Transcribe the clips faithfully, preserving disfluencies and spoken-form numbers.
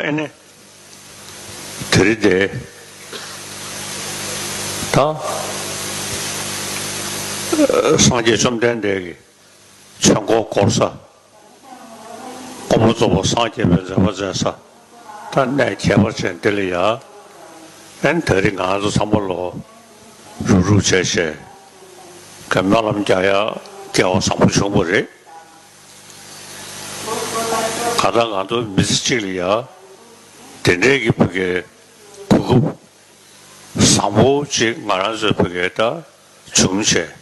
ཨེ་ནི། དེ་རིང་དེ། ད། སངས་རྒྱས་བཅོམ་ལྡན་འདས་ཀྱི་ཆོས་འཁོར་བསྐོར་ས། མགོན་པོ་རྫོགས་པ་སངས་རྒྱས་པའི་མཛད་པ་མཛད་ས། ད་གནས་ཁྱད་པར་ཅན་འདི་ལ་ཡ། ཨེ་ནི་དེ་རིང་ང་ཚོ་ཚང་མ་ལོ། རུབ་རུབ་བྱས་བྱས། ག་སྨོན་ལམ་རྒྱག་ཡ་སྐལ་བ་བཟང་པོ་བྱུང་བ་རེད། གང་ལྟར་ང་ཚོ་མི་ཚེ་གཅིག་ལ་ཡ། དེ་འདྲའི་གི་བུ་གའི་གོ་སྐབས་བཟང་པོ་ཅིག་ང་རང་ཚོའི་བུ་གའི་ད་བྱུང་བྱས།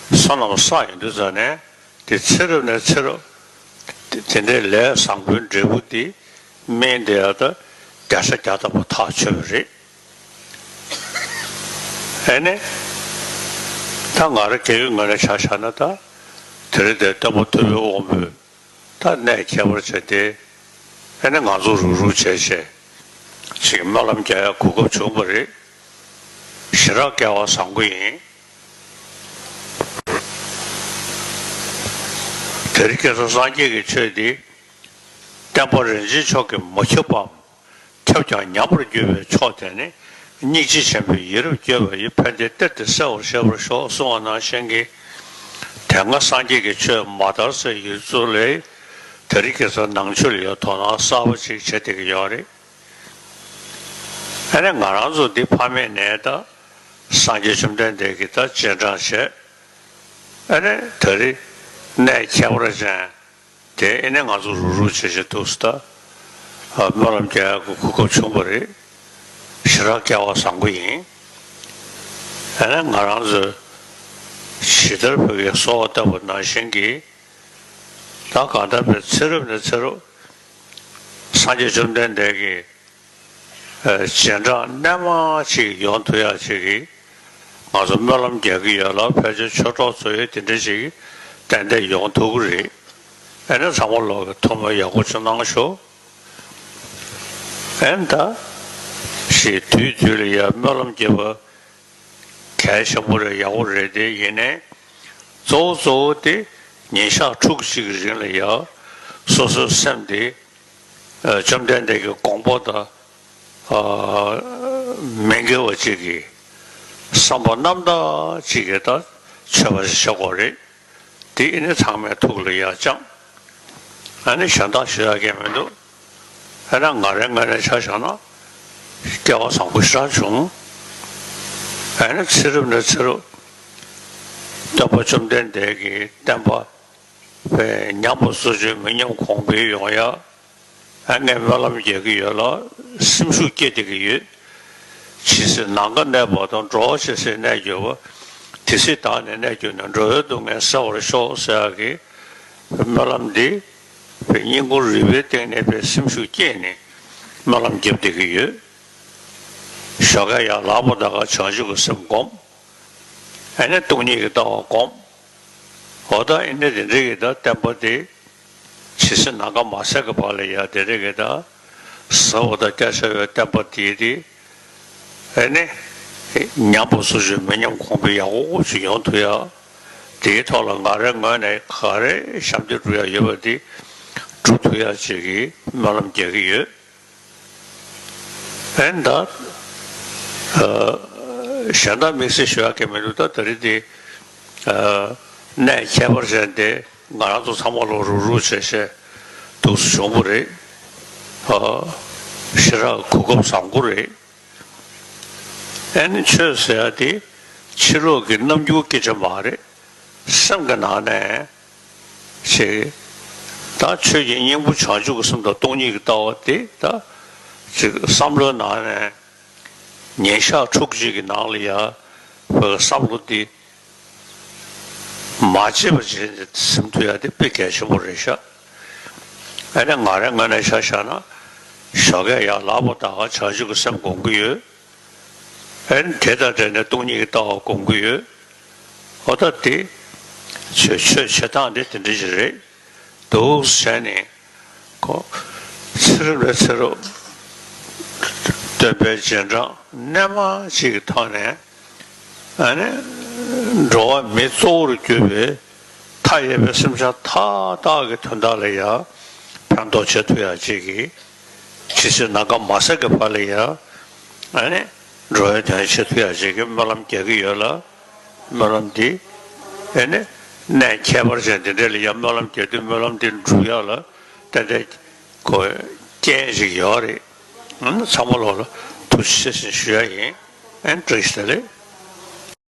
བསོད་ནམས་བསགས་ཡོང་དུས་ཙ་ནས་དེ་ཚེ་རབས་ནས་ཚེ་རབས། དེ་དེ་འདྲའི་ལས་བཟང་པོའི་འབྲས་བུ་དེ་སྨིན་བསྡད་ཡ་ད་བརྒྱ་ཆ་བརྒྱ་ཐམ་པ་ཐག་ཆོད་པ་རེད། ཨེ་ནི། ད་ང་རང་སྒེར་གྱི་ངོས་ནས་ཆ་བཞག་ན་ད། དེ་རིང་འདིར་སྟོན་པ་ཐུབ་པའི་དབང་པོས་ད་གནས་ཁྱད་པར་ཅན་དེ། ཨེ་ནི་ང་ཚོ་རུབ་རུབ་བྱས་བྱས། ཅིག་སྨོན་ལམ་རྒྱག་ཡ་གོ་སྐབས་བྱུང་བ་རེད། ཞེ་དྲག་སྐལ་བ་བཟང་པོ་ཡིན། དེ་རིང་ཁ་སང་སངས་རྒྱས་ཀྱི་ཆོས་འདི། བསྟན་པ་རིན་ཆེན་མཆོག་གིས་མ་ཁྱབ་པའམ། ཁྱབ་ཀྱང་ཉམས་པར་འགྱུར་བའི་ཕྱོགས་དེ་ནི། སྙིང་རྗེ་ཆེན་པོས་ཡིད་རབ་བསྐྱོད་པ་ཡིས། ཕན་བདེའི་གཏེར་དེ་གསལ་བར་བཤད་པར་ཤོག་གསུངས་པ་ནང་བཞིན་གྱི། དེ་སྔ་སངས་རྒྱས་ཀྱི་ཆོས་མ་དར་སའི་ཡུལ་ཚོ་ལས། དེ་རིང་ཁ་སང་ནང་ཆོས་ལ་ཡང་དོ་སྣང་གསར་པ་ཅིག་བྱེད་བསྡད་ཀྱི་ཡོད་རེད། ཨ་ནི་ང་རང་ཚོ་འདི་ཕ་མེས་ནས་ད། སངས་རྒྱས་བཅོམ་ལྡན་འདས་ཀྱིས་ད་སྤྱན་དྲངས་བྱས། ཨ་ནི་དེ་རིང་གནས་ཁྱད་པར་ཅན། དེ་ཨེ་ནས་ང་ཚོ་རུབ་རུབ་བྱེད་བྱེད་འདུག་སེ་ད། ཨ། སྨོན་ལམ་རྒྱག་ཡག་གི་གོ་སྐབས་བྱུང་བ་རེད། ཞེ་དྲག་སྐལ་བ་བཟང་པོ་ཡིན། ཨ་ནི་ང་རང་ཚོས་ཇི་ལྟར་བོད་ཀྱི་གསོལ་བ་བཏབ་པ་ནང་བཞིན་གྱི། ད་གང་ལྟར་བའི་ཚེ་རབས་ནས་ཚེ་རབས། སངས་རྒྱས་བཅོམ་ལྡན་འདས་ཀྱི། ཨ། སྤྱན་དྲངས་རྣལ་མ་ཅིག་ཡོང་ཐུབ་ཡག་ཅིག་གི། ང་ཚོ་སྨོན་ལམ་རྒྱག་གི་ཡོད་ལ། ཕལ་ཆེར་ཆོས་གྲོགས་ཚོ་ཡོད་དེ་འདྲ་ཞིག་ཏན་ཏན་ཡོང་ཐུབ་ཀྱི་རེད། ཨ་ནི་ཚང་མ་ལོག་གི་ཐུགས་སྨོན་ཡག་པོ་ཅིག་གནང་ཤོག་ཨ་ནི་ད་ཞིག་དུས་དུས་ལ་ཡ་སྨོན་ལམ་རྒྱབ་པ་གལ་ཆེན་པོ་རེད། ཡག་པོ་རེད་དེ། ཡིན་ནའི་གཙོ་བོ་གཙོ་བོ་དེ་ཉིན་ཞག་ཕྲུགས་གཅིག་གི་རིང་ལ་ཡ་སོ་སོའི་སེམས་དེ། ཨ། བཅོམ་ལྡན་འདས་ཀྱི་དགོངས་པ་དང་། ཨ། མི་འགལ་བ་ཅིག་གི་བསམ་པ་རྣམ་དག་ཅིག་གིས་ད་མཆོད་པ་ཞིག་བྱེད་དགོས་རེད། དེ་ཨེ་ནི་ཚང་མའི་ཐུགས་ལ་ཡ་བཅངས། ཨ་ནི་གཞན་དག་ཞུ་ཡག་གི་མི་འདུག་ཨ་ནི་ང་རའི་ངོས་ནས་ཆ་བཞག་ན་སྐལ་བ་བཟང་པོ་ཞེ་དྲག་བྱུང་། ཨ་ནི་ཚེ་རབས་ནས་ཚེ་རབས་སྟོན་པ་བཅོམ་ལྡན་འདས་ཀྱི་བསྟན་པ་པའི་ཉམས་པ་སོར་ཆུད་མི་ཉམས་གོང་འཕེལ་ཡོང་ཡ། ཨ། ངས་སྨོན་ལམ་རྒྱག་གི་ཡོད་ལ། སེམས་ཤུགས་སྐྱེད་བསྡད་ཀྱི་ཡོད། ཇི་སྲིད་ནམ་མཁའ་གནས་པ་དང་། འགྲོ་བ་ཇི་སྲིད་གནས་གྱུར་པ། དེ་སྲིད་བདག་ནི་གནས་གྱུར་ནས། འགྲོ་བའི་སྡུག་བསྔལ་སེལ་བར་ཤོག་ཟེར་ཡག་གི་སྨོན་ལམ་འདི་པའི་སྙིང་ཁུང་རུས་པའི་གཏིང་ནས་པའི་སེམས་ཤུགས་སྐྱེད་ནས་སྨོན་ལམ་རྒྱབ་བསྡད་ཀྱི་ཡོད། ཞོགས་ཀས་ཡར་ལངས་པ་དང་བྱང་ཆུབ་ཀྱི་སེམས་བསྒོམ། ཨ་ནི་སྟོང་ཉིད་ཀྱི་ལྟ་བ་བསྒོམ། འོ་ད་ཨེ་ནི་དེ་འདྲ་གི་ད་བསྟན་པ་དེ་ཇི་སྲིད་ནམ་མཁའ་མ་ཟད་ཀྱི་བར་ལ་ཡ་དེ་འདྲ་གི་ད་ཟབ་པ་དང་རྒྱ་ཆེ་བའི་བསྟན་པ་དེ་དེ་ཨེ་ནི་ཉམས་པ་སོར་ཆུད་མི་ཉམས་གོང་འཕེལ་ཡག་པོ་ཞིག་ཡོང་ཐུབ་ཡ། དེའི་ཐོག་ལ་ང་རའི་ངོས་ནས་ག་རེ་ཞབས་འདེགས་སྒྲུབ་ཡ་ཡོད་པ་དེ་སྒྲུབ་ཐུབ་ཡ་ཅིག་གི་སྨོན་ལམ་རྒྱག་གི་ཡོད། ཨེ་ནི་ད། ཨ། གཞན་དག་དམིགས་བསལ་ཞུ་ཡག་གི་མི་འདུག་ད་དེ་རིང་འདི། ཨ། གནས་ཁྱད་པར་ཅན་དེ་ང་རང་ཚོ་ཚང་མ་ལོག་རུབ་རུབ་བྱས་བྱས་འདུག་སེ་བྱུང་བ་རེད། ཨ། ཞེ་དྲག་གོ་སྐབས་བཟང་པོ་རེད། ཨེ་ནི་ཆོས་ཟེར་ཡག་དེ་ཕྱི་ལོགས་ཀྱི་རྣམ་འགྱུར་སྐད་ཆ་མ་རེད། སེམས་ཀྱི་ནང་ནས་ཅིག་ད་ཆོས་ཀྱི་སྙིང་པོ་བྱང་ཆུབ་ཀྱི་སེམས་དང་སྟོང་ཉིད་ཀྱི་ལྟ་བ་དེ་ད་ཅིག་བསམ་བློའི་ནང་ནས་ཉིན་ཞག་ཕྲུགས་གཅིག་གི་ནང་ལ་ཡ་བོད་བསམ་བློ་དེ་མ་བརྗེད་པ་བྱས་ནས་ཟིན་ཐུབ་ཡ་དེ་དཔེ་གལ་ཆེན་པོ་རེད་ཤག་ཨ་ནི་ང་རའི་ངོས་ནས་ཆ་བཞག་ན་ཞོགས་ཀས་ཡར་ལངས་པ་དང་བྱང་ཆུབ་ཀྱི་སེམས་སྒོམ་གྱི་ཡོད། ཨ་ནི་དེ་དང་འབྲེལ་ནས་སྟོང་ཉིད་ཀྱི་ལྟ་བ་སྒོམ་གྱི་ཡོད། འོ་ད་དེ་ཆོས་ཆོས་བྱེད་སྟངས་དེ་དེ་འདྲ་ཞིག་རེད་འདུག་བྱས་ནས་ཁོ་ཚེ་རབས་ནས་ཚེ་རབས་སྟོན་པའི་རྗེས་འབྲང་རྣལ་མ་ཅིག་གི་ཐོག་ནས་ཨ་ནི་འགྲོ་བ་མི་གཙོ་བོར་གྱུར་པའི་མཐའ་ཡས་པའི་སེམས་ཅན་མཐའ་དག་གི་དོན་དག་ལ་ཡང་ཕན་ཐོགས་བྱེད་ཐུབ་ཡག་ཅིག་གི་ ཕྱི་སོས་ནམ་མཁའ་མ་ཟད་ཀྱི་བར་ལ་ཡང་ཨ་ནི་འགྲོ་བའི་དོན་ཆེད་དུ་ཡང་ཅིག་གི་སྨོན་ལམ་རྒྱག་གི་ཡོད་ལ། སྨོན་ལམ་འདི་ཨ་ནི་གནས་ཁྱད་པར་ཅན་འདི་འདྲ་ལ་ཡང་སྨོན་ལམ་རྒྱག་དུས་སྨོན་ལམ་འདི་འགྲུབ་ཡག་ལ་ཏན་ཏན་གོ་རྐྱེན་ཞིག་ཡོད་རེད། ཨ་ནི་ཚང་མ་ལོག་ལ་ཐུགས་རྗེ་ཆེ་ཞུ་ཡ་ཡིན། ཨ་ནི་བཀྲ་ཤིས་བདེ་ལེགས།